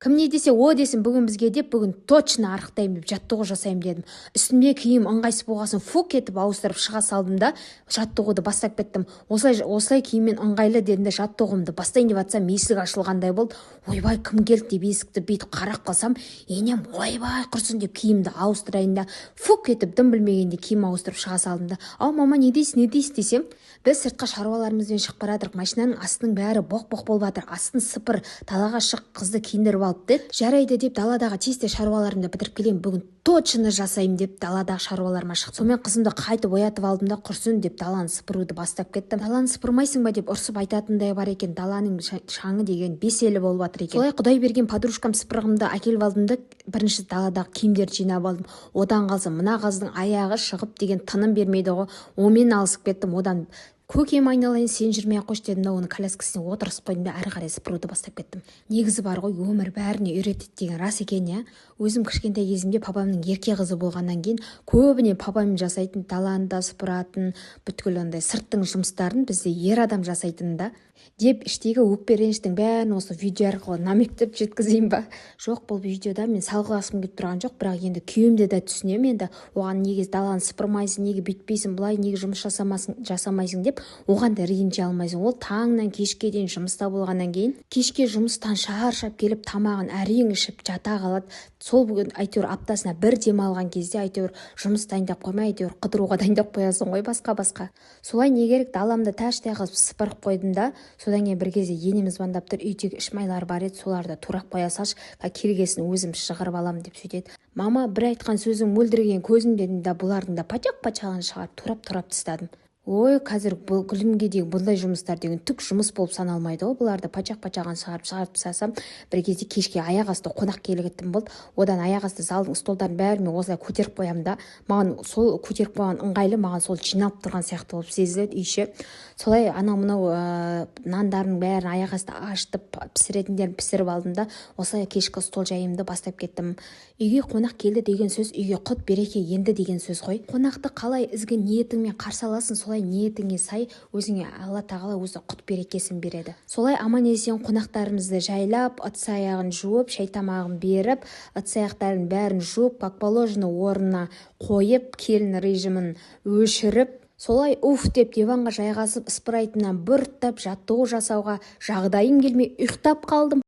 Кім не десе о десін, бүгін бізге деп, бүгін точно арықтаймын деп, жаттығу жасаймын дедім. Үстімде киім ыңғайсыз болғасын, фук етіп ауыстырып шыға салдым да, жаттығуды бастап кеттім. Осылай, осылай киіммен ыңғайлы дедім де, жаттығуымды бастайын деп жатсам, есік ашылғандай болды. «Ойбай, кім келді?» деп есікті бүйтіп қарап қалсам, енем. «Ойбай, құрсын», – деп киімді ауыстырайын да, фук етіп, дым білмегенде киім ауыстырып шыға салдым да. «Ау, мама, не дейсіз, не дейсіз?» – десем, «Біз сыртқа шаруаларымызбен шығып бара жатырмық, машинаның астының бәрі боқ-боқ болып жатыр, астын сыпыр, далаға шық, қызды киіндіріп алып», – деді. «Жарайды», – деп, даладағы тез шаруаларымды бітіріп келемін, бүгін точно жасаймын деп, даладағы шаруаларыма шықтым. Сонымен қызымды қайтып оятып алдым да, құрсын деп, даланы сыпыруды бастап кеттім. «Даланы сыпырмайсың ба?» деп ұрсып айтатындай бар екен, даланың шаңы деген 5 елі болып жатыр екен. Солай құдай берген подружкам сыпырғымды әкеліп алдым да, бірінші даладағы киімдерді жинап алдым. Одан қалса, мына қыздың аяғы шығып деген тыным бермейді ғой, онымен алысып кеттім. Одан «Көкем, айналайын, сен жүрмей ақ қойшы», – дедім да, оны коляскасына отырғызып қойдым да, әрі қарай сыпыруды бастап кеттім. Негізі бар ғой, өмір бәріне үйретеді деген рас екен, иә. Өзім кішкентай кезімде папамның ерке қызы болғаннан кейін, көбіне папам жасайтын, даланы да сыпыратын, бүткіл андай сырттың жұмыстарын бізде ер адам жасайтын да, деп іштегі өкпе реніштің бәрін осы видео арқылы намектеп жеткізейін ба? Жоқ, бұл видеода мен салғыласқым келіп тұрған жоқ, бірақ енді күйеуімді де түсінемін. Енді оған «Неге даланы сыпырмайсың, неге бүйтпейсің, былай неге жұмыс жасамайсың?» деп оған да ренжи алмайсың. Ол таңнан кешке дейін жұмыста болғаннан кейін, кешке жұмыстан шаршап келіп, тамағын әрең ішіп жата қалады. Сол бүгін әйтеуір аптасына бір демалған кезде әйтеуір жұмыс дайындап қоймай, әйтеуір қыдыруға дайындап қоясың ғой басқа басқа. Солай, не керек, даламды тәштай қылып сыпырып қойдым да, содан кейін бір кезде енем звондап тұр: «Үйдегі ішмайлар бар еді, соларды турап қоя салшы, келгесін өзім шығарып аламын», – деп сөйтеді. «Мама, бір айтқан сөзің мөлдіреген көзім», – дедім да, бұлардың да пачақ пачағын шығарып, турап турап тастадым. Ой, қазір бұл гүлімге деген бұндай жұмыстар деген түк жұмыс болып саналмайды ғой. Бұларды пачақ пачағын шығарып шығарып тастасам, бір кезде кешке аяқ асты қонақ келетін болды. Одан аяқ асты залдың столдарын бәрін мен осылай көтеріп қоямын да, маған сол көтеріп қойған ыңғайлы, маған сол жиналып тұрған сияқты болып сезіледі үй іші. Солай анау мынау нандардың бәрін аяқ асты ашытып, пісіретіндерін пісіріп алдым да, осылай кешкі стол жайымды бастап кеттім. Үйге қонақ келді деген сөз үйге құт береке енді деген сөз ғой. Қонақты қалай ізгі ниетіңмен қарсы аласың, солай ниетіңе сай өзіңе Алла Тағала өзі құт берекесін береді. Солай аман есен қонақтарымызды жайлап, ыдыс аяғын жуып, шай тамағын беріп, ыдыс аяқтарын бәрін жуып, как положено орнына қойып, келін режимін өшіріп, солай уф деп диванға жайғасып, Спрайтымнан бір ұрттап, жаттығу жасауға жағдайым келмей, ұйықтап қалдым.